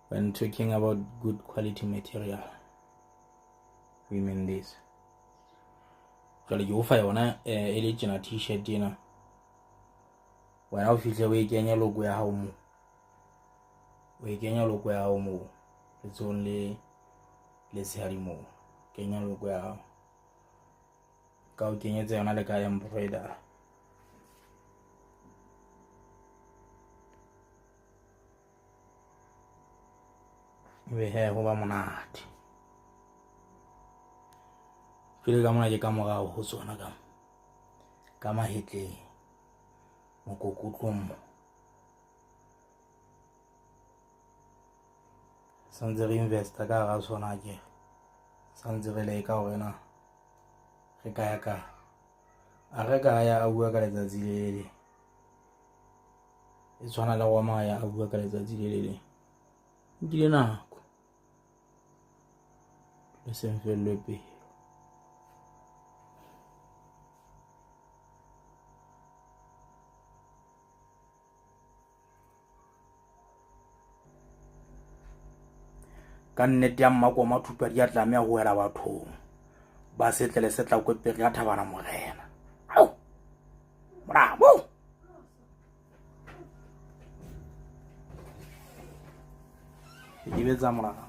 When talking about good quality material, we mean this. Jwale ke o fa yona e le tjena t-shirt ena, wena o fihle o e kenye logo ya hao moo, o e kenya logo ya hao moo letsohong le letshehadi moo, kenya logo ya hao ka o kenyetsa yona le ka embroidery. Ebe he ho ba monate. Jwale ka mona ke ka morao ho tsona ka ka mahetleng mokokotlong mo. Santse re investa ka hara sona akere, santse re leka hore na re ka ya kae. A re ka ya a bua ka letsatsi le le leng, e tshwana le Roma ya a bua ka letsatsi le le leng. Nkile nako le seng fellwe pelo. Ka nnete ya mmakoma thupa di a tlameha ho wela bathong ba setle le setla kwepere ya thabana morena. Au! Bravo! Ke betsa morao.